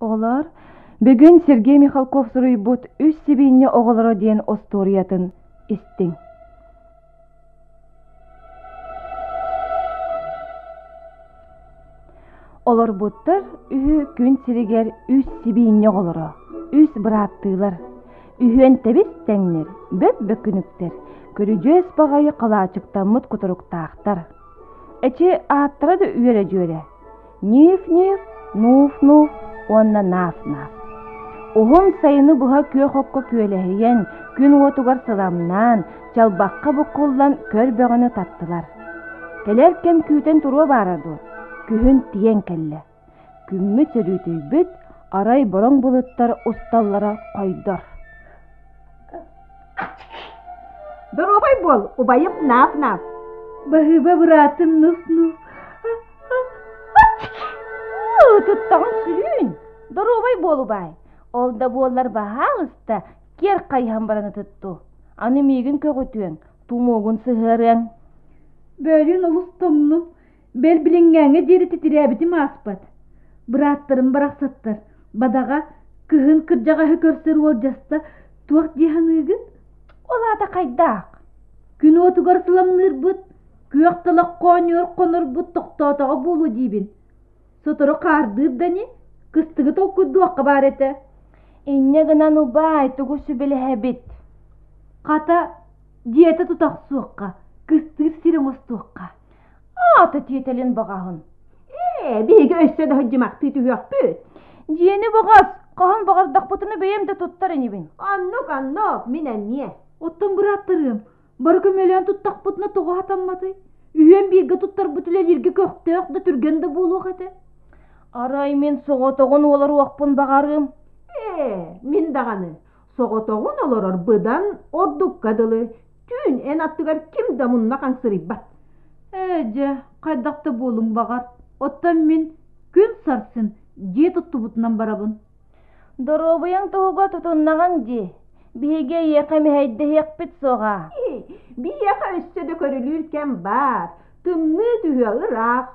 Оҕолоор, бүгүн Сергей Михалков суруйбут «Үс сибиинньэ оҕолоро» диэн остуоруйатын истиҥ. Олорбуттар үһү күн сиригэр үс сибиинньэ оҕолоро, үс бырааттыылар. Үһүөн тэбис тэҥнэр, бөп-бөкүнүктэр, көрүдьүөс баҕайы халаачыктаммыт кутуруктаахтар. Эчи ааттара да үөрэ-дьүөрэ. Ньыыф-ньыыф, нууф-нууф уонна наф-наф. Уһун сайыны быһа күөх окко күөлэһийэн, күн уотугар сыламнаан, чалбахха буккуллан көр бөҕөнү таттылар. Кэлэр кэм күүтэн туруо баара дуо? Күһүн тиийэн кэллэ. Күммүт сөрүүтүйбүт, арай бороҥ былыттар усталлара хойдор. Доруобай буол, убайым наф-наф. Баһыыба быраатым нуф-нуф. Туттаҕын сүрүүн! Доруобай буол убаай. Ол да буоллар баһаалыста киэр хайыһан баран ытытту. Аны миигин көҕүтүөҥ, тумуугун сыһыарыаҥ. Бөөлүүн олус тоҥнум. Бэл билиҥҥээҥҥэ диэри титирээбитим ааспат. Бырааттарым барахсаттар, бадаҕа, кыһын кырдьаҕаһы көрсөр уолдьаста туох дии саныыгын? Ол аата хайдаах? Күн уотугар сыламныырбыт, күөх талах хоонньугар хонорбут тохтоотоҕо буолуо диибин. Сотору хаардыыр да ини, кыстыгы толкуйдуохха баар этэ. Инньэ гынан убаай, тугу сүбэлэһэбит? Хата, дьиэтэ тута охсуохха, кыстыыр сир оҥостуохха. Аата тиэтэлин баҕаһын. Ээ, биһиги өссө да сылдьымахтыы түһүөхпүт. Дьиэни баҕас, хаһан баҕардахпытына бэйэм да туттар инибин. Оннук, оннук, мин эмиэ. Оттон бырааттарыам, бары көмөлөөн туттахпытына тоҕо хатамматый? Үһүөн бииргэ туттарбыт үлэлииргэ көхтөөх да түргэн да буолуох этэ. Арай мин соҕотоҕун олоруохпун баҕарыым. Ээ, мин даҕаны. Соҕотоҕун олорор быдан ордукка дылы. Түүн эн аттыгар ким да мунна хаҥсырыйбат. Ээ, дьэ, хайдах да буолуҥ баҕар. Оттон мин күн сарсын дьиэ туттубутунан барабын. Доруобуйаҥ туһугар тутуннаҕыҥ дии. Биһиги эйиэхэ мэһэйдэһиэхпит суоҕа. Биһиэхэ өссө да көрүлүүр кэм баар. Тымныы түһүө ыраах.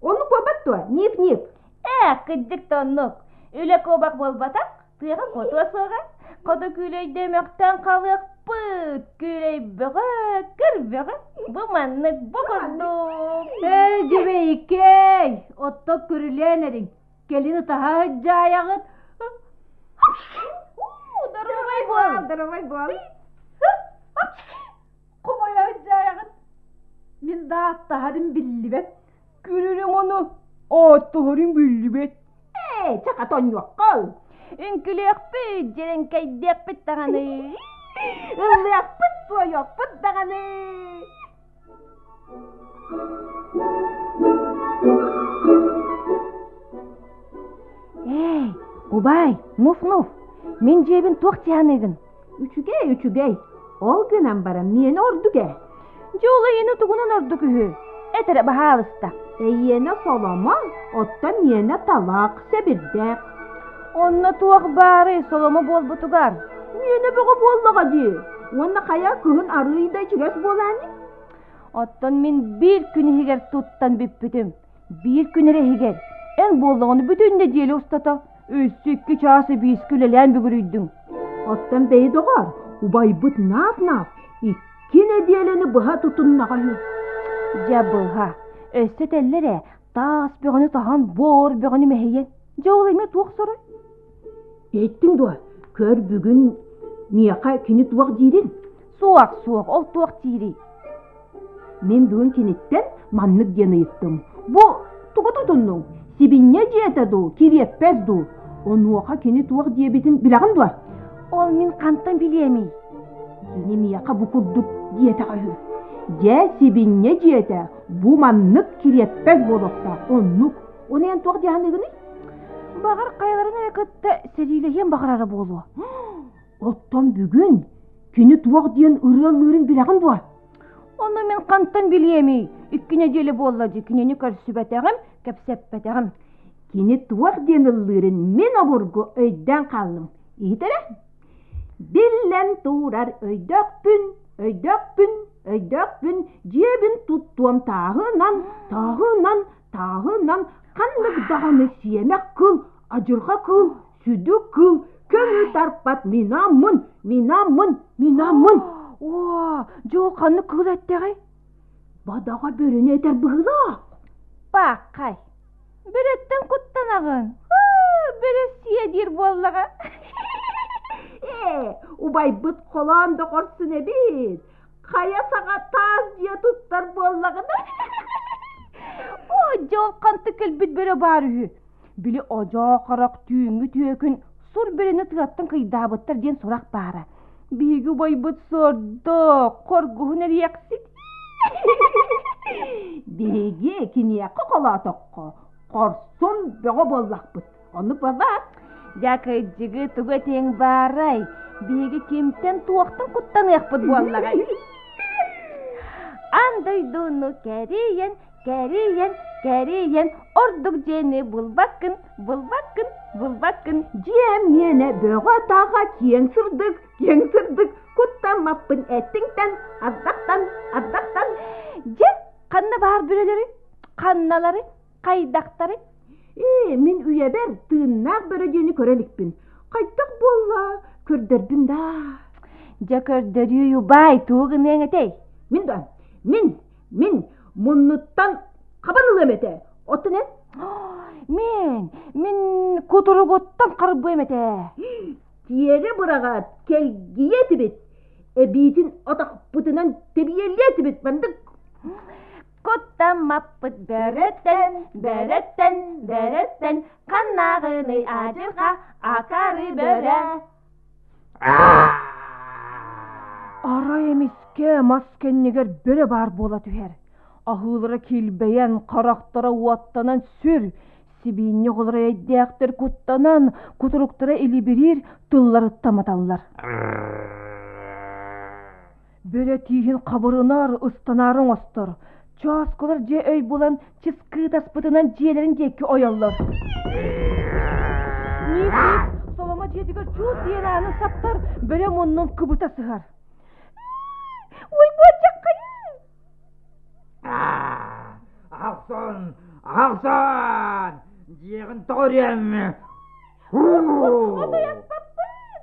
Оннук буолбат дуо, Ньип-ньип? Ээ, кырдьык да оннук. Үлэ куобах буолбатах, тыаҕа куотуо суоҕа. Хоту күүлэйдэ мөхтөн халыахпыт. Күүлэй бөҕө, көр бөҕө. Бу маннык бу курдук. Ээ, дьүбэйиккэй, оттон көрүлээн эриҥ. Кэлин ытаһа сылдьаайаҕыт. Доруобай буол! Доруобай буол! Хомойо сылдьаайаҕыт. Мин да аттаһарым биллибэт. Күлүрүҥ ону оттоһорум биллибэт. Ээ, чака тонньуоххал. Үҥкүлүөхпүт, дьэрэҥкэйдиэхпит даҕаны. Ыллыахпыт, туойуохпут даҕаны. Эй, убаай, нуф-нуф, мин дьиэбин туох дьаһаныыгын? Үчүгэй, үчүгэй. Ол гынан баран миэнэ ордук ээ. Дьэ ол эйиэнэ тугунан ордук үһү? Эт эрэ баһаалыста. Эйиэнэ соломо, оттон миэнэ талах, сэбирдэх. Онно туох баарый соломо буолбутугар? Миэнэ бөҕө буоллаҕа дии. Уонна хайа кыһын арыый да ичигэс буолаани? Оттон мин биир күн иһигэр туттан бүппүтүм. Биир күн эрэ иһигэр. Эн буоллаҕына бүтүн нэдиэлэ устата өссө икки чаас эбиискэ үлэлээн бүгүрүйдүҥ. Оттон бэйи доҕоор, убайбыт наав-наав икки нэдиэлэни быһа тутуннаҕа үһү. Дьэ быһа. Өссө этэллэр ээ, таас бөҕөнү таһан, буор бөҕөнү мэһийэн. Дьэ ол эмиэ туох сорой? Иһиттиҥ дуо? Көр бүгүн миэхэ кини туох диирин? Суох, суох, ол туох диирий? Мин бүгүн киниттэн маннык диэн ыйыттым. Бу тугу тутуннуҥ? Сибинньэ дьиэтэ дуу, кириэппэс дуу? Онуоха кини туох диэбитин билэҕин дуо? Ол мин хантан билиэмий? Кини миэхэ бу курдук диэтэҕэ үһү. Дьэ, сибинньэ дьиэтэ бу маннык кириэппэс буолуохтаах. Оннук. Ону эн туох дии саныыгыный? Баҕар хайаларын эрэ кытта сэриилэһиэн баҕарара буолуо. Оттон бүгүн кини туох диэн ырыалыырын билэҕин дуо? Ону мин хантан билиэмий? Икки нэдиэлэ буолла дии кинини көрсүбэтэҕим, кэпсэппэтэҕим. Кини туох диэн ыллыырын мин обургу өйдөөн хааллым. Иһит эрэ. Биллэн турар өйдөөхпүн, өйдөөхпүн, өйдөөхпүн, дьиэбин туттуом тааһынан, тааһынан, тааһынан ханнык даҕаны сиэмэх кыл. Адьырҕа кыыл, сүдү кыыл, көҥү тарпат минаммын, минаммын, минаммын. Оо, дьэ ол ханнык кыыл эттэҕэй? Бадаҕа бөрөнү этэр быһыылаах. Бааххай, бөрөттөн куттанаҕын. Бөрө сиэ диир буоллаҕа. Ээ, убайбыт холоон да хорсун эбит. Хайа саҕа таас дьиэ туттар буоллаҕына. Оо, дьэ ол хантык кэлбит бөрө баар үһү. Били одьоо харах түүҥҥү түөкүн сур бөрөнү тыаттан кыйдаабыттар диэн сурах баара. Биһиги убайбыт сордоох, хоргуһун эриэхсит. Биһиги киниэхэ холоотоххо, хорсун бөҕө буоллахпыт. Оннук буолбаат? Дьэ, кырдьыгы тугу этиэҥ баарай? Биһиги кимтэн туохтан куттаныахпыт буоллаҕай? Аан дойдуну кэрийэн, кэрийэн, кэрийэн, ордук дьиэни булбаккын, булбаккын, булбаккын. Дьиэм миэнэ бөҕө-таҕа киэҥ сырдык, киэҥ сырдык, куттаммаппын эттиҥтэн, ардахтан, ардахтан. Дьэ, ханна баар бөрөлөрү, ханналары, хайдахтары? Ээ, мин үйэбэр тыыннаах бөрө диэни көрө иликпин. Хайдах буолла, көрдөрбүн даа. Дьэ көрдөрүү убаай, тугу гыныаҥ этэй? Мин да, мин, мин муннуттан хабан ылыам этэ. Оттон эн? Мин, мин кутуругуттан харбыам этэ. Тиэрэ быраҕаат, кэлгийэ этибит. Эбиитин атахпытынан тэбиэлиэ этибит мандык. Куттаммаппыт бөрөттөн, бөрөттөн, бөрөттөн, ханнааҕыный адьырҕа, акары бөрө. Арай эмискэ мас кэннигэр бөрө баар буола түһэр. Аһыылара килбэйэн, харахтара уоттанан сүр, сибиинньэ оҕолоро эйдээхтэр куттанан, кутуруктара илибириир, тылларыттан маталлар. Бөрө тииһин хабырынар, ыстанаары оҥостор. Чооскулар дьиэ өй булан, чыскыытаспытынан дьиэлэрин диэки ойоллор. Ньип-ньип соломо дьиэтигэр чуут диэн аанын саптар, бөрө муннун кыбыта сыһар. Ой, буоччаххайыы! Ахсын! Ахсын! Дьиэҕин тоҕо үрүөм? Отуйаспаппын!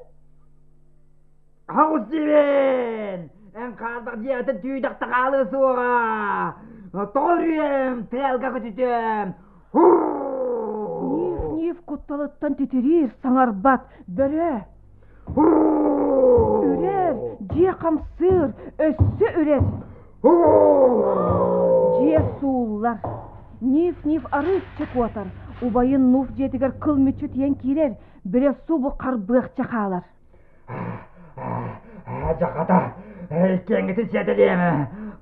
Аҕыс диибин! Эн хаардах дьиэтин түүдэхтэ хаалыа суоҕа! Тоҕо үрүөм, тыалга көтүтүөм! Ниф-ниф кутталыттан титириир, саҥарбат, бөрө. Үрэр, дьиэ хамсыыр, өссө үрэр. Дьиэ сууллар. Ниф-ниф арыычча куотар, убайын Нуф дьиэтигэр кыл мүччү тиийэн киирэр, бөрө субу харбыахча хаалар. Дьахата, иккиэҥҥитин сиэтэлиэм,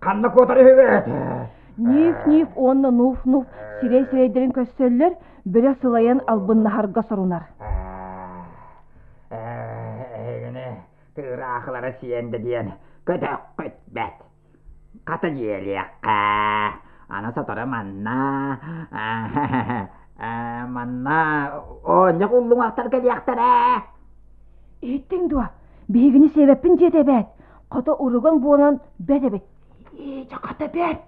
ханна куотар үһүгүт? Ниф-ниф уонна Нуф-нуф сирэй-сирэйдэрин көрсөллөр, бөрө сылайан албыннаһарга сорунар. Эһигини тыыраахылара сиэн да диэн көтөххүт бэт. Хата дьиэлиэххэ, аны сотору манна, манна оонньох уллуҥахтар кэлиэхтэрэ. Иһиттиҥ дуо? Биһигини сиэбэппин диэтэ эбээт. Хото уруган буолан бэт эбит. Ээ, дьэ хата бэрт.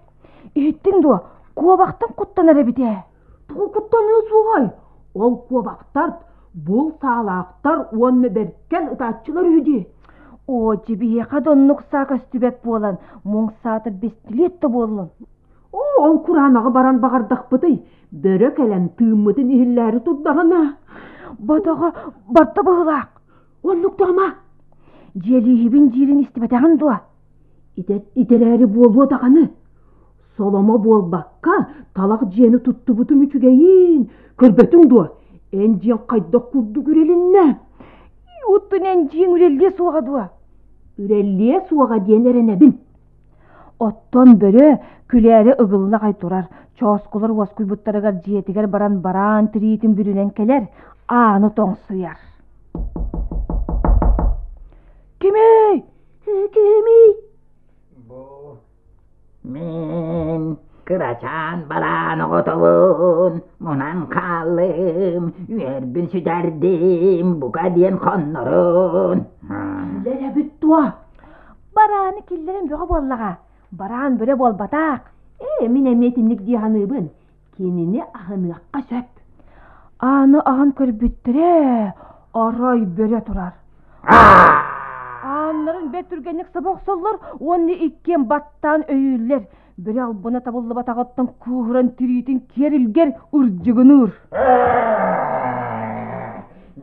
Иһиттиҥ дуо? Куобахтан куттанар эбит ээ. Тоҕо куттаныа суоҕай? Ол куобахтар бул саалаахтар уонна бэркэн ытааччылар үһү дии. Оо, дьэ биһиэхэ да оннук саа көстүбэт буолан, муҥ саатар бэстилиэт да буоллун. Оо, ол кураанаҕы баран баҕардахпытый, бөрө кэлэн тыыммытын иһиллээри турдаҕына. Бадаҕа барда быһыылаах. Оннук даҕама. Дьиэлииһибин диирин истибэтэҕин дуо? Итэрээри буолуо даҕаны. Соломо буолбакка, талах дьиэни туттубутум үчүгэйин, көрбөтүҥ дуо? Эн дьиэҥ хайдах курдук үрэлиннэ? Оттон эн дьиэҥ үрэллиэ суоҕа дуо? Үрэллиэ суоҕа диэн эрэнэбин. Оттон бөрө күлээри ыгылла аҕай турар, чооскулар уоскуйбуттарыгар дьиэтигэр баран бараан тириитин бүрүнэн кэлэр, ааны тоҥсуйар. Кимий? Кимий? Бу Мин кырачаан бараан оҕотобун, мунан хааллым, үөрбүн сүтэрдим, бука диэн хоннорун. Киллэрэбит дуо? Барааны киллэрэн бөҕө буоллаҕа. Бараан бөрө буолбатах. Ээ, мин эмиэ итинник дии саныыбын. Кинини аһыныахха сөп. Ааны аһан көрбүттэрэ, арай бөрө турар. Ааннарын бэрт түргэнник саба охсоллор уонна иккиэн баттаан өйүүллэр. Бөрө албына табыллыбатаҕыттан кууһуран тириитин киэр илгэр ырдьыгыныыр.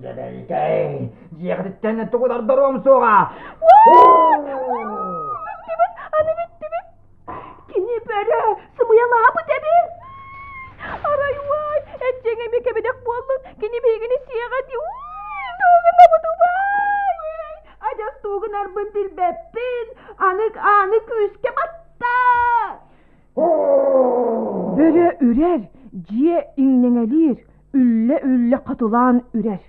Дьэбэйкэй, дьиэҕититтэн тугу дордоруом суоҕа. Бүттүбүт, аны бүттүбүт. Кини бөрө сымыйалаабыт эбит. Арай уай, эччэҥ эмиэ кэбидэх буоллун, кини биһигини сиэҕэ дии. Уй, тугунабыт убай! Адьас тугунарбын билбэппин, аны ааны күүскэ батта. Бөрө үрэр, дьиэ иҥнэҥэлиир, үллэ-үллэ хатылаан үрэр.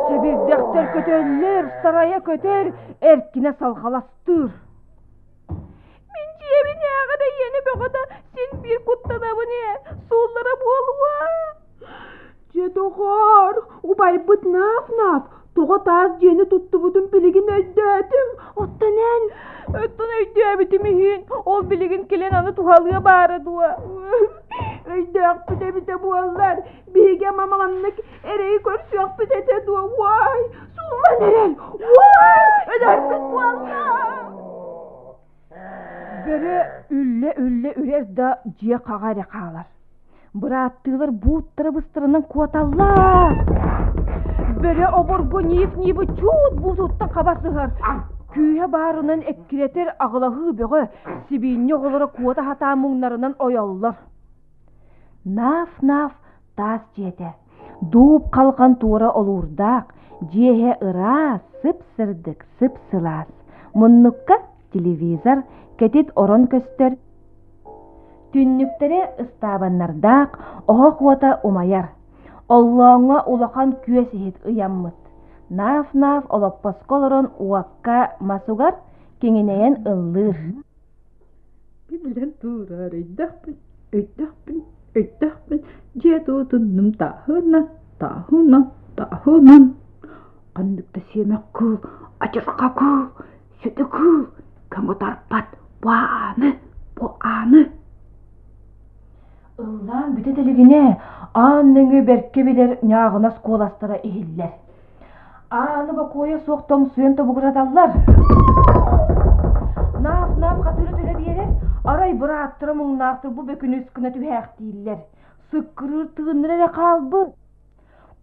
Сэбирдэхтэр көтөллөр, сарайа көтөр, эркинэ салҕаластыыр. Мин дьиэбин ээҕэ да иэнэ бөҕө да син биир куттанабын ээ, сууллара буолуо. Дьэ доҕоор, убайбыт наап-наап, тоҕо таас дьиэни туттубутун билигин өйдөөтүм. Оттон эн? Оттон өйдөөбүтүм иһин, ол билигин кэлэн аны туһалыа баара дуо? Өйдөөхпүт эбитэ буоллар, биһиги ама маннык эрэйи көрсүөхпүт этэ дуо? Уай, сууллан эрэр! Уай, өлөрбүт буолла! Бөрө үллэ-үллэ үрэр да дьиэ хаҕа эрэ хаалар. Бырааттыылар бууттара быстарынан куоталлар. Бөрө обургу ньиип-ньиибы чуут буутуттан хаба сыһар. Күүһэ баарынан эккирэтэр аҕылаһыы бөҕө, сибиинньэ оҕолоро куота сатаан муҥнарынан ойоллор. Наф-наф таас дьиэтэ, дууп халҕан туора олуурдаах, дьиэһэ ыраас, сып-сырдык, сып-сылаас. Муннукка телевизор, кэтит орон көстөр, түннүктэрэ ыстаабаннардаах, оһох уота умайар. Оллооҥҥо улахан күөс иһит ыйаммыт. Наф-наф олоппоско олорон уокка мас угар, киҥинэйэн ыллыыр. Биллэн турар өйдөөхпүн, өйдөөхпүн, өйдөөхпүн, дьиэ туутуннум тааһынан, тааһынан, тааһынан. Ханнык да сиэмэх кыыл, адьырҕа кыыл, сүдү кыыл көҥү тарпат бу ааны, бу ааны. Ыллаан бүтэ илигинэ аан нөҥүө бэркэ билэр ньааҕынас куоластара иһиллэр. Ааны бокуойа суох тоҥсуйан тобугураталлар. Наах-наах хатыры төлө биэрэр, арай бырааттара муҥнаахтар бу бөкүнүс гына түһээхтииллэр. Сыккырыыр тыыннара эрэ хаалбыт.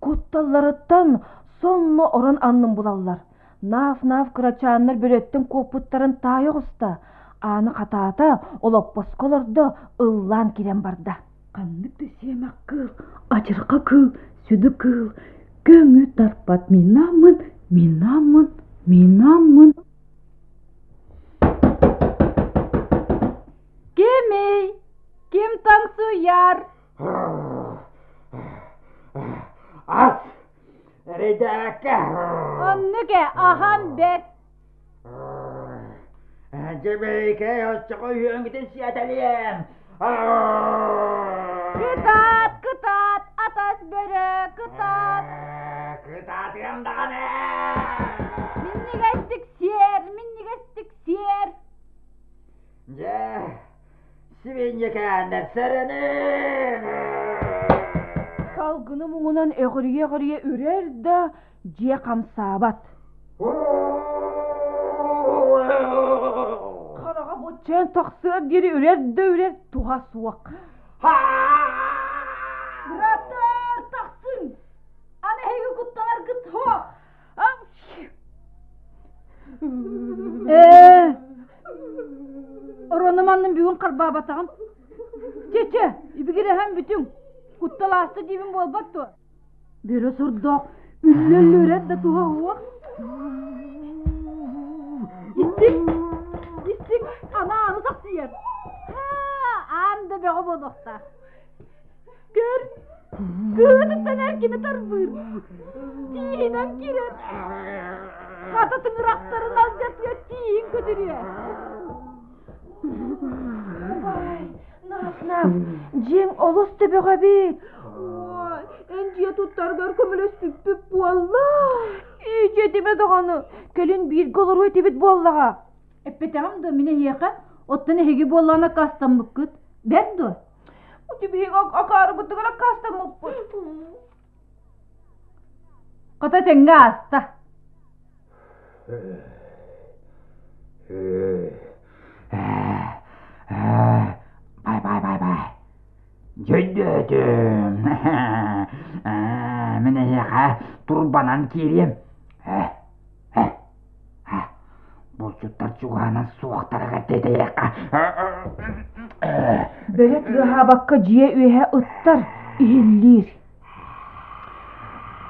Кутталларыттан сонно орон аннын булаллар. Наав-наав кырачааннар бөрөттөн куоппуттарын таайа оҕуста. Ааны хатаата, олоппоско олордо, ыллаан киирэн барда. Ханнык да сиэмэх кыыл, адьырҕа кыыл, сүдү кыыл, көҥү тарпат минаммын, минаммын, минаммын. Кимий? Ким таҥсуйар? Ас! Эрэйдээбэккэ! Оннук ээ, аһан бэрт. Дьэбэйкэй оччоҕо үһүөҥҥүтүн сиэтэлиэм. Кытаат, кытаат, атас бөрө, кытаат. Кытаатыам даҕаны. Минньигэстик сиэр, минньигэстик сиэр. Дьэ, сибиинньэкээннэр сэрэниҥ! Салгыны муҥунан өҕүрүйэ-өҕүрүйэ үрэр да, дьиэ хамсаабат. Хараҕа боччойон тахсыар диэри үрэр да үрэр туһа суох. Бырааттар, тахсыҥ! Аны эһиги куттанаргыт суох! Ээ, оронум аннын бүгүн харбаабатаҕым. Чэ-чэ, ибигирэһэн бүтүҥ. Кутталааста диибин буолбат дуо? Бөрө сордоох үллэ-үллүрэн да туһа уох. Истиҥ, истиҥ, анааны сахсыйар. Аан да бөҕө буолуохтаах. Көр, кыһытыттан эркини тарбыыр. Тииһинэн киирэр. Хата тыҥырахтарын алдьатыа тииһин көтүрүө. Убай, Наф-наф, дьиэҥ олус төбөҕө эбит. Ой, эн дьиэ туттаргар көмөлөспүппүт буолла. Ии, дьиэтимэ даҕаны, кэлин бииргэ олоруо этибит буоллаҕа. Эппэтэҕим дуо мин эһиэхэ, оттон эһиги буоллаҕына аккаастаммыккыт. Бэрт дуо? Ити биһиги акаарыбытыгар аккаастаммыппыт. Хата тэҥҥэ ааста. Бай бай бай бай. Дьөйдөөтүм. Мин эһиэхэ турбанан киириэм. Булчуттар чугаһынан суохтарыгар тиэтэйиэххэ. Бөрө тыаһаабакка дьиэ үөһэ ыттар, иһиллиир.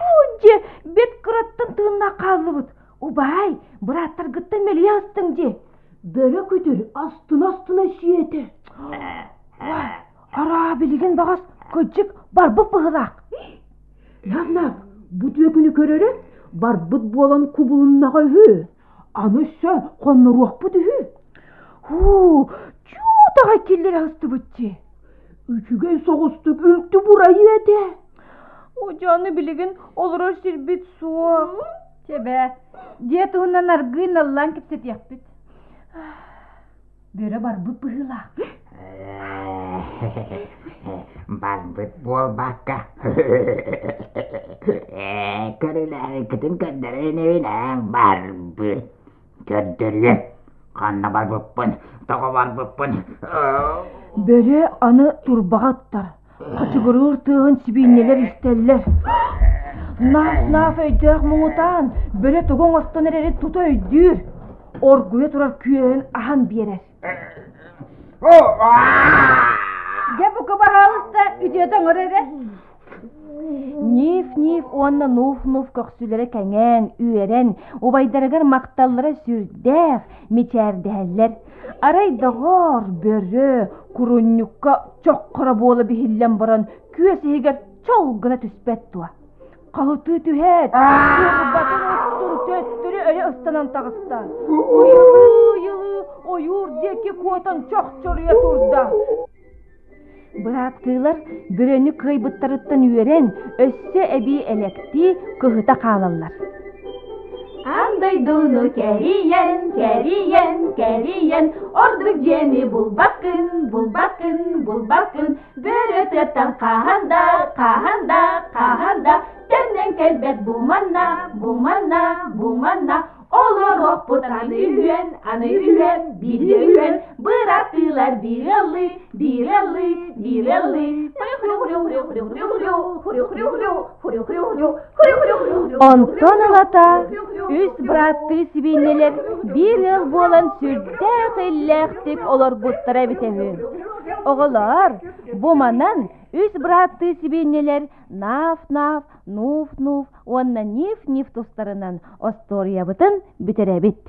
Оо, дьэ, бэрт кыраттан тыыннаах хааллыбыт. Убаай, бырааттаргыттан мэлийэ астыҥ дии. Бөрө күтүр астына-астына сиэтэ. Араа, билигин баҕас кырдьык барбыт быһыылаах. Наф-наф, бу түөкүнү көрөрө барбыт буолан кубулуннаҕа үһү. Аны өссө хонноруохпут үһү. Һуу, чуут аҕай киллэрэ сыстыбыт дии. Үчүгэй соҕустук үлтү бурайыы этэ. Дьэ, билигин олорор сирбит суох. Чэ бээ, дьиэ туһунан аргыый наллаан кэпсэтиэхпит. Бөрө барбыт быһыылаах. Барбыт буолбакка. Көрүлээбиккитин көрдөрөн барбыт. Көрдөрүөм. Ханна барбыппын, тоҕо барбыппын. Бөрө аны турбаҕа ыттар. Хачыгырыыр тыаһын сибиинньэлэр истэллэр. Наф-наф өйдөөх муҥутаан, бөрө тугу оҥостон эрэрин тута өйдүүр. Оргуйа турар күөһүн аһан биэрэр. Дьэ, бука баһаалыста, үтүөтэ оҥор эрэ. Ниф-ниф уонна нуф-нуф көхсүлэрэ кэҥээн, үөрэн, убайдарыгар махталлара сүрдээх, мичээрдэһэллэр. Арай доҕоор, бөрө, курунньукка чоххоро буола биһиллэн баран, күөс иһигэр чол гына түспэт дуо? Хаһытыы түһээт, турбатын устун төттөрү өрө ыстанан таҕыста. Уйулуу-уйулуу ойуур диэки куотан чохчоруйа турда. Бырааттыылар бөрөнү кыайбыттарыттан үөрэн, өссө эбии элэктии, кыһыта хаалаллар. Аан дойдуну кэрийэн, кэрийэн, кэрийэн, ордук дьиэни булбаккын, булбаккын, булбаккын, бөрө тыаттан хаһан да, хаһан да, хаһан да, төннөн кэлбэт бу манна, бу манна, бу манна, Олоруохпут аны үһүөн, аны үһүөн, бииргэ үһүөн, быраттыылар биир ыаллыы, биир ыаллыы, биир ыаллыы. Онтон ылата үс бырааттыы сибиинньэлэр биир ыал буолан сүрдээх иллээхтик олорбуттара эбитэ үһү. Оҕолоор, бу манан үс бырааттыы сибиинньэлэр Наф-наф, Нуф-нуф уонна Ниф-ниф тустарынан остуоруйабытын бүтэрэбит.